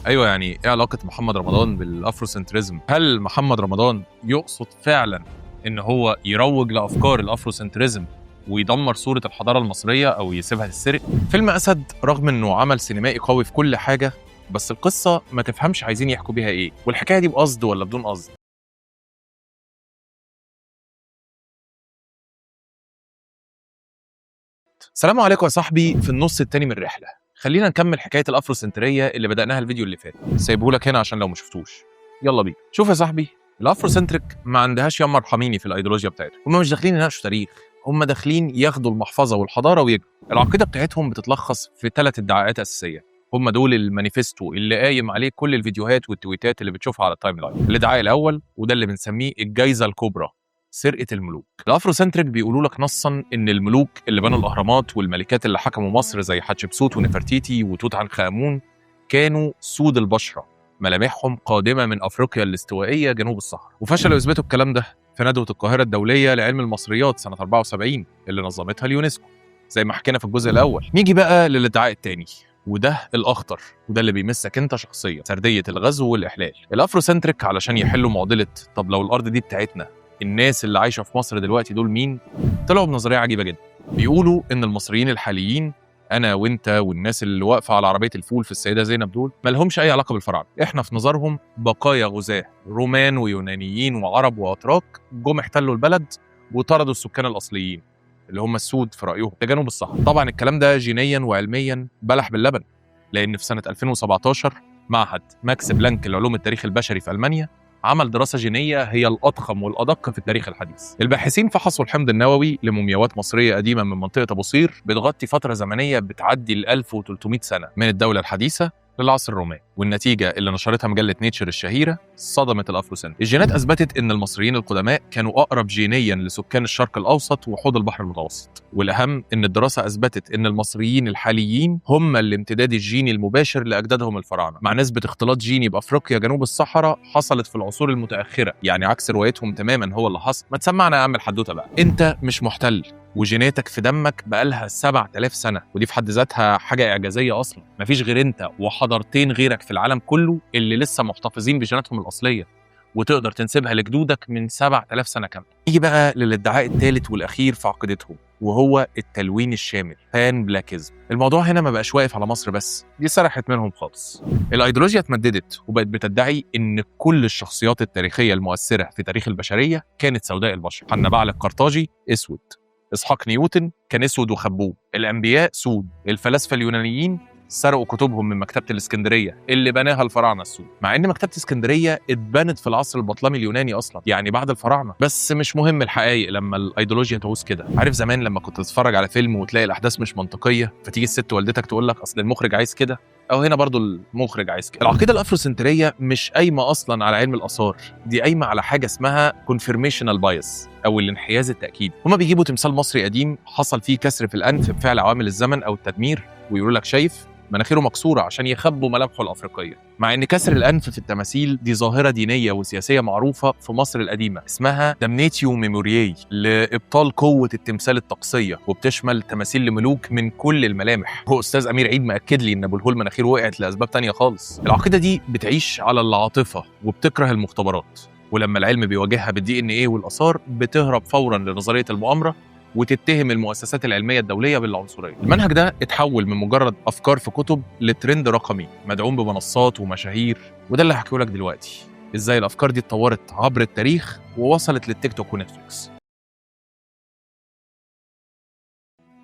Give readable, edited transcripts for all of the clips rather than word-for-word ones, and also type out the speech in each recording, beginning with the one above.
ايوه، يعني ايه علاقة محمد رمضان بال Afrocentrism؟ هل محمد رمضان يقصد فعلا ان هو يروج لافكار ال Afrocentrism ويدمر صوره الحضارة المصرية او يسيبها تتسرق؟ فيلم اسد رغم انه عمل سينمائي قوي في كل حاجة، بس القصة ما تفهمش عايزين يحكوا بيها ايه، والحكاية دي بقصد ولا بدون قصد. السلام عليكم يا صاحبي. في النص التاني من الرحلة خلينا نكمل حكاية الافروسنتريه اللي بدأناها الفيديو اللي فات، سايبهولك هنا عشان لو ما شفتوش. يلا بينا. شوف يا صاحبي، ال Afrocentric ما عندهاش ياما ارحميني في الايديولوجيا بتاعتهم. هم مش داخلين يناقشوا تاريخ، هم داخلين ياخدوا المحفظة والحضارة ويجروا. العقيدة بتاعتهم بتتلخص في 3 ادعاءات اساسية، هم دول المانيفستو اللي قايم عليه كل الفيديوهات والتويتات اللي بتشوفها على ال timeline. الادعاء الاول، وده اللي بنسميه الجايزة الكبرى، سرقه الملوك. ال Afrocentric بيقولوا لك نصا ان الملوك اللي بنوا الاهرامات والملكات اللي حكموا مصر زي حتشبسوت ونفرتيتي وتوت عنخ امون كانوا سود البشرة، ملامحهم قادمة من افريقيا الاستوائيه جنوب الصحراء. وفشلوا يثبتوا الكلام ده في ندوه القاهرة الدولية لعلم المصريات سنة 74 اللي نظمتها اليونسكو زي ما حكينا في الجزء الاول. نيجي بقى للادعاء الثاني، وده الاخطر، وده اللي بيمسك انت شخصيا، سردية الغزو والاحلال. ال Afrocentric علشان يحلوا معضلة طب لو الارض دي بتاعتنا، الناس اللي عايشه في مصر دلوقتي دول مين؟ طلعوا بنظرية عجيبة جدا. بيقولوا ان المصريين الحاليين، انا وانت والناس اللي واقفة على عربية الفول في السيدة زينب، دول ما لهمش اي علاقة بالفراعنه. احنا في نظرهم بقايا غزاه، رومان ويونانيين وعرب واتراك جم احتلوا البلد وطردوا السكان الاصليين اللي هم السود في رايهم لجنوب الصحراء. طبعا الكلام ده جينيا وعلميا بلح باللبن، لان في سنة 2017 معهد ماكس بلانك لعلوم التاريخ البشري في المانيا عمل دراسة جينية هي الأضخم والأدق في التاريخ الحديث. الباحثين فحصوا الحمض النووي لمومياوات مصرية قديمة من منطقة أبو صير بتغطي فترة زمنية بتعدي ال 1300 سنة من الدولة الحديثة للعصر الروماني، والنتيجة اللي نشرتها مجلة نيتشر الشهيرة صدمت ال Afrocentric. الجينات أثبتت إن المصريين القدماء كانوا أقرب جينيا لسكان الشرق الأوسط وحوض البحر المتوسط، والأهم إن الدراسة أثبتت إن المصريين الحاليين هم الامتداد الجيني المباشر لأجدادهم الفراعنة، مع نسبة اختلاط جيني بأفريقيا جنوب الصحراء حصلت في العصور المتأخرة، يعني عكس روايتهم تماما هو اللي حصل. ما تسمعنا يا عم الحدوتة بقى، أنت مش محتل وجيناتك في دمك بقالها 7000 سنة، ودي في حد ذاتها حاجة إعجازية أصلا. مفيش غير أنت وحضارتين غيرك في العالم كله اللي لسه محتفظين بجيناتهم الأصلية وتقدر تنسبها لجدودك من 7000 سنة كاملة. نيجي بقى للادعاء الثالث والأخير في عقيدتهم، وهو التلوين الشامل، Pan Blackism. الموضوع هنا ما بقاش واقف على مصر بس، دي سرحت منهم خالص. الايديولوجيا اتمددت وبقت بتدعي ان كل الشخصيات التاريخية المؤثرة في تاريخ البشرية كانت سوداء البشرة. حنبعل القرطاجي اسود، اسحاق نيوتن كان اسود وخبوه، الانبياء سود، الفلاسفة اليونانيين سرقوا كتبهم من مكتبه الاسكندرية اللي بناها الفراعنة السود، مع ان مكتبه اسكندرية اتبنت في العصر البطلمي اليوناني اصلا، يعني بعد الفراعنة. بس مش مهم الحقائق لما الايديولوجيا تعوز كده. عارف زمان لما كنت تتفرج على فيلم وتلاقي الاحداث مش منطقية، فتيجي الست والدتك تقول لك اصل المخرج عايز كده، او هنا برضو المخرج عايز كده. العقيدة الافروسنتريه مش قايمة اصلا على علم الاثار، دي قايمة على حاجة اسمها confirmational bias او الانحياز التاكيدي. هما بيجيبوا تمثال مصري قديم حصل فيه كسر في الانف بفعل عوامل الزمن او التدمير، ويقولوا لك شايف مناخيره مكسورة عشان يخبوا ملامحه الافريقية، مع ان كسر الانف في التماثيل دي ظاهره دينية وسياسية معروفة في مصر القديمة اسمها damnatio memoriae، لابطال قوة التمثال الطقسيه، وبتشمل تماثيل لملوك من كل الملامح. هو استاذ امير عيد مأكد لي ان ابو الهول مناخيره وقعت لاسباب تانية خالص. العقيدة دي بتعيش على العاطفة وبتكره المختبرات، ولما العلم بيواجهها بال DNA والاثار بتهرب فورا لنظرية المؤامرة وتتهم المؤسسات العلمية الدولية بالعنصريه. المنهج ده اتحول من مجرد افكار في كتب لترند رقمي مدعوم بمنصات ومشاهير، وده اللي هحكيه لك دلوقتي، ازاي الافكار دي اتطورت عبر التاريخ ووصلت للتيك توك ونتفليكس.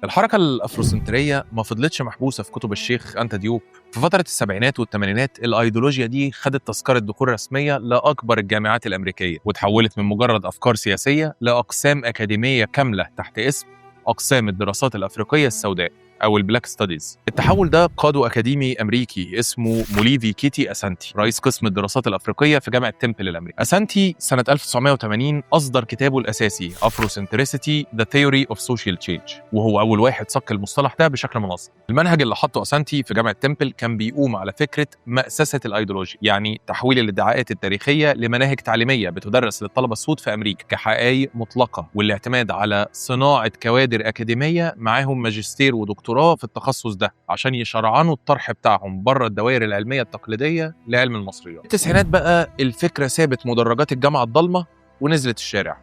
الحركة الافروسنتريه ما فضلتش محبوسة في كتب الشيخ انتا ديوب. في فترة السبعينات والثمانينات الايديولوجيا دي خدت تذكره دخول رسمية لاكبر الجامعات الامريكية، وتحولت من مجرد افكار سياسية لاقسام اكاديمية كاملة تحت اسم اقسام الدراسات الافريقية السوداء او ال Black Studies. التحول ده قاده اكاديمي امريكي اسمه موليفي كيتي اسانتي، رئيس قسم الدراسات الافريقية في جامعه تمبل الامريكي. اسانتي سنة 1980 اصدر كتابه الاساسي Afrocentricity The Theory of Social Change، وهو اول واحد صك المصطلح ده بشكل منظم. المنهج اللي حطه اسانتي في جامعه تمبل كان بيقوم على فكرة مأسسه الايديولوجيا، يعني تحويل الادعاءات التاريخية لمناهج تعليمية بتدرس للطلبة السود في امريكا كحقائق مطلقه، والاعتماد على صناعة كوادر اكاديمية معاهم ماجستير ودكتوراه دكتوراه في التخصص ده عشان يشرعنوا الطرح بتاعهم بره الدوائر العلمية التقليدية لعلم المصريات. التسعينات بقى الفكرة سابت مدرجات الجامعة الضلمة ونزلت الشارع،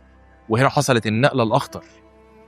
وهنا حصلت النقلة الاخطر،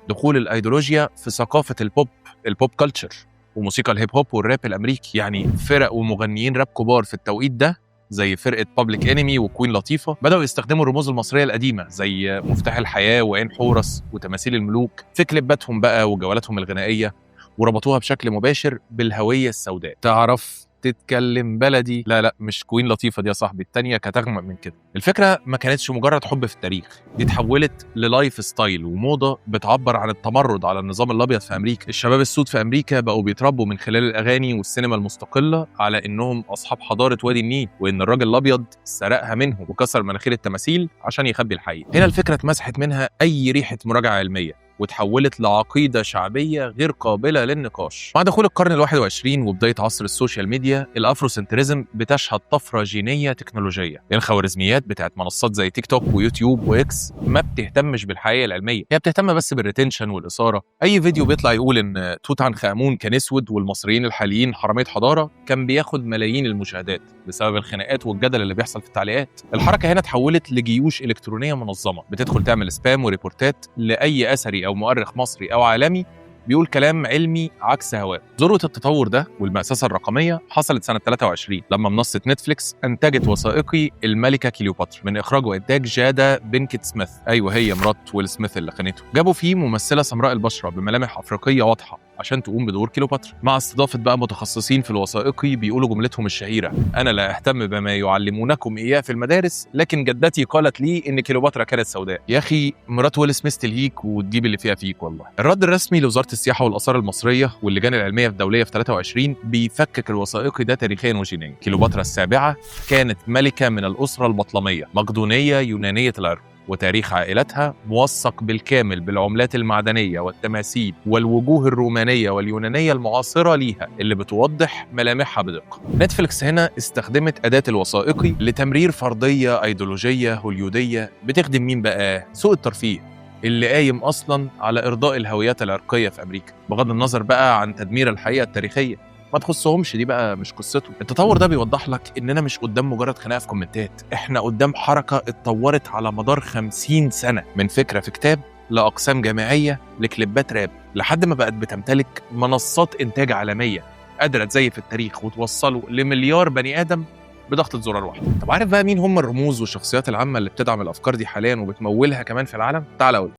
دخول الايديولوجيا في ثقافة ال pop، ال pop culture، وموسيقى ال hip hop والراب الامريكي. يعني فرق ومغنيين راب كبار في التوقيت ده زي فرقه Public Enemy و Queen Latifah بداوا يستخدموا الرموز المصرية القديمة زي مفتاح الحياة وعين حورس وتماثيل الملوك في كليباتهم بقى وجولاتهم الغنائية، وربطوها بشكل مباشر بالهوية السوداء. تعرف تتكلم بلدي؟ لا لا، مش Queen Latifah دي يا صاحبي، التانية كانت اغمق من كده. الفكرة ما كانتش مجرد حب في التاريخ، دي اتحولت ل lifestyle وموضه بتعبر عن التمرد على النظام الابيض في امريكا. الشباب السود في امريكا بقوا بيتربوا من خلال الاغاني والسينما المستقلة على انهم اصحاب حضارة وادي النيل، وان الراجل الابيض سرقها منهم وكسر مناخير التماثيل عشان يخبي الحقيقة. هنا الفكرة اتمسحت منها اي ريحه مراجعه علمية وتحولت لعقيدة شعبية غير قابلة للنقاش. مع دخول القرن ال21 وبداية عصر ال social media، ال Afrocentrism بتشهد طفرة جينية تكنولوجية. الخوارزميات بتاعت منصات زي تيك توك ويوتيوب وإكس ما بتهتمش بالحقيقة العلمية، هي بتهتم بس بال retention والإثارة. أي فيديو بيطلع يقول إن توت عنخ آمون كان أسود والمصريين الحاليين حرامية حضارة كان بياخد ملايين المشاهدات بسبب الخناقات والجدل اللي بيحصل في التعليقات. الحركة هنا اتحولت لجيوش إلكترونية منظمة بتدخل تعمل spam و report ات لأي أثري أو مؤرخ مصري أو عالمي بيقول كلام علمي عكس هواه. ذروة التطور ده والمأسسة الرقمية حصلت سنة 23 لما منصة نتفليكس أنتجت وثائقي الملكة كليوباترا من إخراج وإنتاج جادا بينكيت سميث، أيوة هي مرات ويل سميث اللي خانته. جابوا فيه ممثلة سمراء البشرة بملامح أفريقية واضحة عشان تقوم بدور كليوباترا، مع استضافة بقى متخصصين في الوثائقي بيقولوا جملتهم الشهيرة: أنا لا أهتم بما يعلمونكم إياه في المدارس، لكن جدتي قالت لي إن كليوباترا كانت سوداء. يا أخي مرات ويل سميث تلهيك وتجيب اللي فيها فيك والله. الرد الرسمي لوزارة السياحة والآثار المصرية واللجان العلمية الدولية في 23 بيفكك الوثائقي ده تاريخيا وجينيا. كليوباترا السابعة كانت ملكة من الأسرة البطلمية، مقدونية يونانية العرق، وتاريخ عائلتها موثق بالكامل بالعملات المعدنية والتماثيل والوجوه الرومانية واليونانية المعاصرة ليها اللي بتوضح ملامحها بدقة. نتفليكس هنا استخدمت أداة الوثائقي لتمرير فرضية أيديولوجية هوليودية بتخدم مين بقى؟ سوق الترفيه اللي قايم أصلا على إرضاء الهويات العرقية في أمريكا، بغض النظر بقى عن تدمير الحقيقة التاريخية، ما تخصهمش، دي بقى مش قصته. التطور ده بيوضح لك اننا مش قدام مجرد خناقه في comment ات، احنا قدام حركة اتطورت على مدار 50 سنة، من فكرة في كتاب لاقسام جامعية لكليبات راب، لحد ما بقت بتمتلك منصات انتاج عالمية قادرة تزيف التاريخ وتوصله لمليار بني ادم بضغطة زرار واحدة. طب عارف بقى مين هم الرموز والشخصيات العامة اللي بتدعم الافكار دي حاليا وبتمولها كمان في العالم؟ تعال اقول.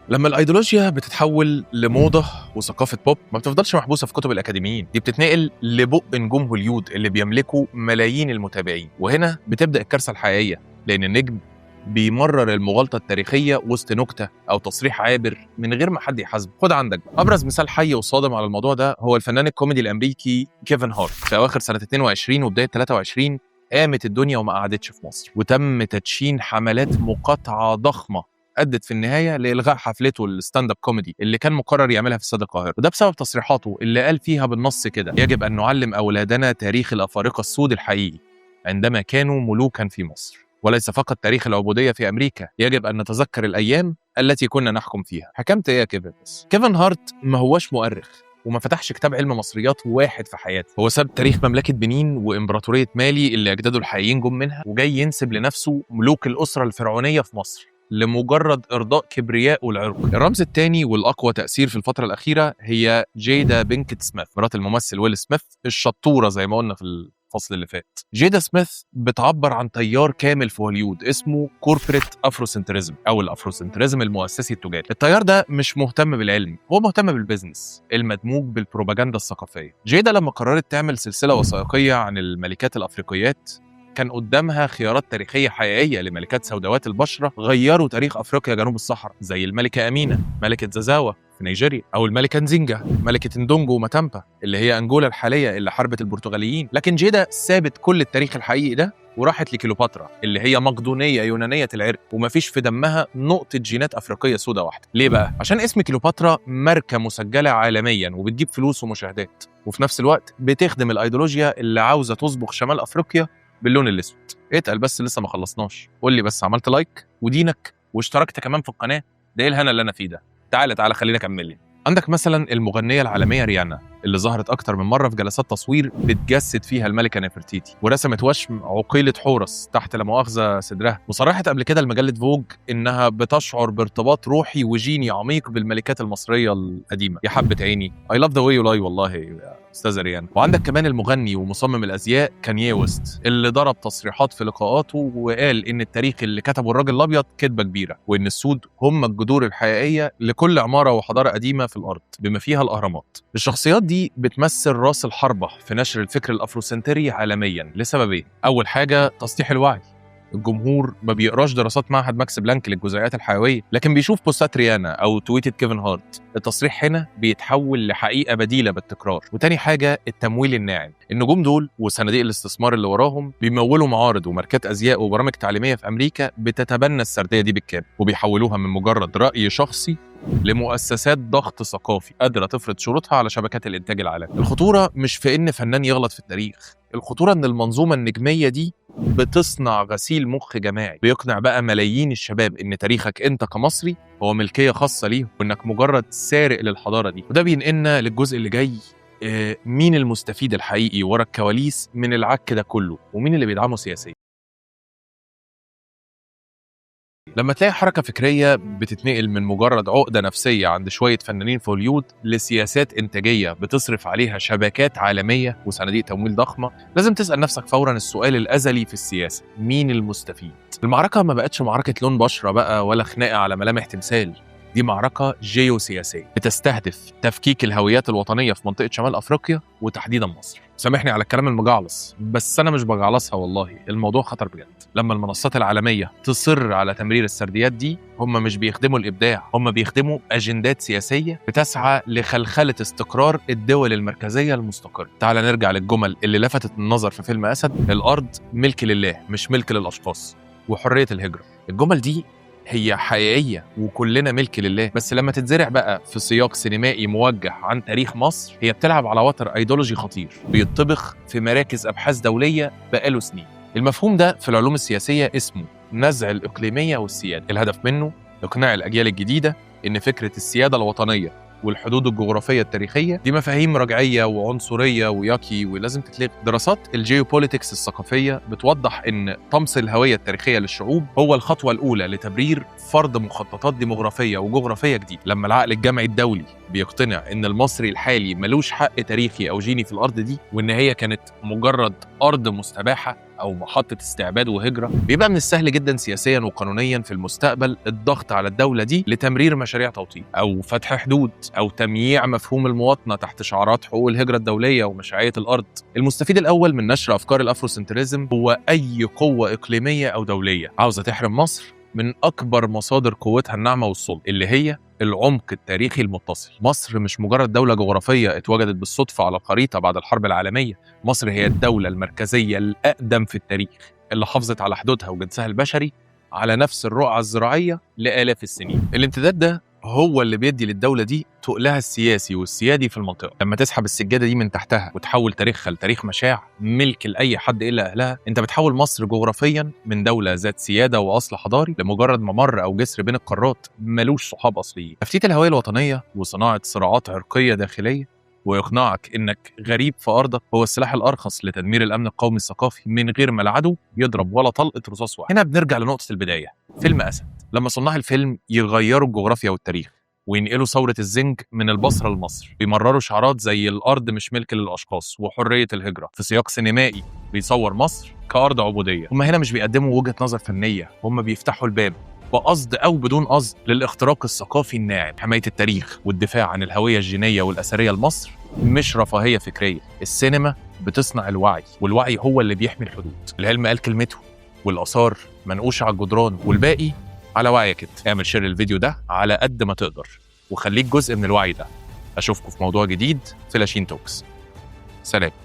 لما الايديولوجيا بتتحول لموضه وثقافة بوب ما بتفضلش محبوسة في كتب الاكاديميين، دي بتتنقل لبق نجوم هوليود اللي بيملكوا ملايين المتابعين، وهنا بتبدا الكارثة الحقيقية، لان النجم بيمرر المغالطة التاريخية وسط نكتة او تصريح عابر من غير ما حد يحاسبه. خد عندك ابرز مثال حي وصادم على الموضوع ده هو الفنان الكوميدي الامريكي كيفن هارت. في اواخر سنة 22 وبداية 23 قامت الدنيا وما قعدتش في مصر، وتم تدشين حملات مقاطعه ضخمة ادت في النهاية لالغاء حفلته ال stand-up comedy اللي كان مقرر يعملها في استاد القاهرة، وده بسبب تصريحاته اللي قال فيها بالنص كده: يجب ان نعلم اولادنا تاريخ الافارقة السود الحقيقي عندما كانوا ملوكا في مصر، وليس فقط تاريخ العبودية في امريكا، يجب ان نتذكر الايام التي كنا نحكم فيها. حكمت ايه يا كيفن؟ بس كيفن هارت ما هوش مؤرخ وما فتحش كتاب علم مصريات واحد في حياته، هو ساب تاريخ مملكة بنين وإمبراطورية مالي اللي أجداده الحقيقيين جم منها، وجاي ينسب لنفسه ملوك الأسرة الفرعونية في مصر لمجرد إرضاء كبرياء والعرق. الرمز الثاني والأقوى تأثير في الفترة الأخيرة هي جيدا بينكت سميث، مرات الممثل ويل سميث الشطورة زي ما قلنا في الفصل اللي فات. جيدا سميث بتعبر عن تيار كامل في هوليود اسمه corporate Afrocentrism او ال Afrocentrism المؤسسي التجاري. التيار ده مش مهتم بالعلم، هو مهتم بال business المدموج بالبروباجندا الثقافية. جيدا لما قررت تعمل سلسلة وثائقية عن الملكات الافريقيات كان قدامها خيارات تاريخية حقيقية لملكات سوداوات البشرة غيروا تاريخ افريقيا جنوب الصحراء، زي الملكة امينه ملكه زازاوا في نيجيريا، او الملكة نزينجا ملكه ندونجو وماتامبا اللي هي انجولا الحالية اللي حاربت البرتغاليين. لكن جيدا سابت كل التاريخ الحقيقي ده وراحت لكليوباترا اللي هي مقدونيه يونانية العرق ومفيش في دمها نقطة جينات افريقية سوداء واحدة. ليه بقى؟ عشان اسم كليوباترا ماركة مسجله عالميا وبتجيب فلوس ومشاهدات، وفي نفس الوقت بتخدم الايديولوجيا اللي عاوزه تصبغ شمال افريقيا باللون الاسود. اتقل بس لسه ما خلصناش، قول لي بس عملت like ودينك واشتركت كمان في القناة، ده ايه الهنا اللي انا فيه ده؟ تعالى تعالى خلينا اكمل. عندك مثلا المغنية العالمية ريانا اللي ظهرت اكتر من مرة في جلسات تصوير بتجسد فيها الملكة نفرتيتي، ورسمت وشم عقيله حورس تحت لا مؤاخذة صدرها، وصرحت قبل كده لمجله فوج انها بتشعر بارتباط روحي وجيني عميق بالملكات المصرية القديمة. يا حبه عيني، I love the way you lie والله يا استاذه ريانا. وعندك كمان المغني ومصمم الازياء كانيه ويست اللي ضرب تصريحات في لقاءاته وقال ان التاريخ اللي كتبه الراجل الابيض كذبه كبيرة، وان السود هم الجذور الحقيقية لكل عمارة وحضارة قديمة في الارض بما فيها الاهرامات. الشخصيات دي بتمثل راس الحربة في نشر الفكر الافروسنتري عالميا لسببين. اول حاجة تسطيح الوعي، الجمهور ما بيقراش دراسات معهد ماكس بلانك للجزيئات الحيوية، لكن بيشوف بوستات ريانا او تويتة كيفن هارت. التصريح هنا بيتحول لحقيقة بديله بالتكرار. وتاني حاجة التمويل الناعم، النجوم دول وصناديق الاستثمار اللي وراهم بيمولوا معارض وماركات ازياء وبرامج تعليمية في امريكا بتتبنى السردية دي بالكامل، وبيحولوها من مجرد راي شخصي لمؤسسات ضغط ثقافي قادرة تفرض شروطها على شبكات الانتاج العالمي. الخطورة مش في ان فنان يغلط في التاريخ، الخطورة ان المنظومة النجميه دي بتصنع غسيل مخ جماعي بيقنع بقى ملايين الشباب ان تاريخك انت كمصري هو ملكية خاصة ليهم، وانك مجرد سارق للحضاره دي. وده بينقلنا للجزء اللي جاي، مين المستفيد الحقيقي ورا الكواليس من العك ده كله، ومين اللي بيدعمه سياسيا. لما تلاقي حركة فكرية بتتنقل من مجرد عقدة نفسية عند شوية فنانين في هوليود لسياسات إنتاجية بتصرف عليها شبكات عالمية وصناديق تمويل ضخمة، لازم تسأل نفسك فورا السؤال الأزلي في السياسة: مين المستفيد؟ المعركة ما بقتش معركة لون بشرة بقى ولا خناقة على ملامح تمثال، دي معركة جيوسياسية بتستهدف تفكيك الهويات الوطنية في منطقة شمال أفريقيا وتحديدا مصر. سامحني على الكلام المجعلص، بس أنا مش بجعلصها والله، الموضوع خطر بجد. لما المنصات العالمية تصر على تمرير السرديات دي، هم مش بيخدموا الإبداع، هم بيخدموا أجندات سياسية بتسعى لخلخلة استقرار الدول المركزية المستقرة. تعال نرجع للجمل اللي لفتت النظر في فيلم أسد: الأرض ملك لله مش ملك للأشخاص، وحرية الهجرة. الجمل دي هي حقيقية وكلنا ملك لله، بس لما تتزرع بقى في سياق سينمائي موجه عن تاريخ مصر، هي بتلعب على وتر ايديولوجي خطير بيطبخ في مراكز أبحاث دولية بقاله سنين. المفهوم ده في العلوم السياسية اسمه نزع الإقليمية والسيادة. الهدف منه إقناع الأجيال الجديدة إن فكرة السيادة الوطنية والحدود الجغرافية التاريخية دي مفاهيم رجعية وعنصرية وياكي ولازم تتلغي. دراسات ال geopolitics الثقافية بتوضح إن طمس الهوية التاريخية للشعوب هو الخطوة الأولى لتبرير فرض مخططات ديموغرافية وجغرافية جديدة. لما العقل الجمعي الدولي بيقتنع إن المصري الحالي ملوش حق تاريخي أو جيني في الأرض دي، وإن هي كانت مجرد أرض مستباحة أو محطة استعباد وهجرة، بيبقى من السهل جدا سياسيا وقانونيا في المستقبل الضغط على الدولة دي لتمرير مشاريع توطين أو فتح حدود أو تمييع مفهوم المواطنة تحت شعارات حقوق الهجرة الدولية ومشروعية الأرض. المستفيد الأول من نشر أفكار ال Afrocentrism هو أي قوة إقليمية أو دولية عاوزة تحرم مصر من أكبر مصادر قوتها الناعمة والصلب، اللي هي العمق التاريخي المتصل. مصر مش مجرد دولة جغرافية اتوجدت بالصدفة على الخريطة بعد الحرب العالمية، مصر هي الدولة المركزية الأقدم في التاريخ اللي حافظت على حدودها وجنسها البشري على نفس الرقعة الزراعية لآلاف السنين. الامتداد ده هو اللي بيدي للدولة دي تقلها السياسي والسيادي في المنطقة. لما تسحب السجادة دي من تحتها وتحول تاريخها لتاريخ مشاع ملك لأي حد إلا أهلها، أنت بتحول مصر جغرافيا من دولة ذات سيادة وأصل حضاري لمجرد ممر أو جسر بين القارات ملوش صحاب أصليين. تفتيت الهوية الوطنية وصناعة صراعات عرقية داخلية وإقناعك إنك غريب في أرضك هو السلاح الأرخص لتدمير الأمن القومي الثقافي من غير ما العدو يضرب ولا طلقة رصاص واحد. هنا بنرجع لنقطة البداية، فيلم أسد. لما صناع الفيلم يغيروا الجغرافيا والتاريخ وينقلوا ثورة الزنج من البصرة لمصر، بيمرروا شعارات زي الأرض مش ملك للأشخاص وحرية الهجرة في سياق سينمائي بيصور مصر كأرض عبودية. هم هنا مش بيقدموا وجهة نظر فنية، هم بيفتحوا الباب بقصد أو بدون قصد للاختراق الثقافي الناعم. حماية التاريخ والدفاع عن الهوية الجينية والأثرية لمصر مش رفاهية فكرية. السينما بتصنع الوعي، والوعي هو اللي بيحمي الحدود. العلم قال كلمته، والآثار منقوشة على الجدران، والباقي على وعيك انت. اعمل share للفيديو ده على قد ما تقدر وخليك جزء من الوعي ده. اشوفكم في موضوع جديد في لاشين Talks. سلام.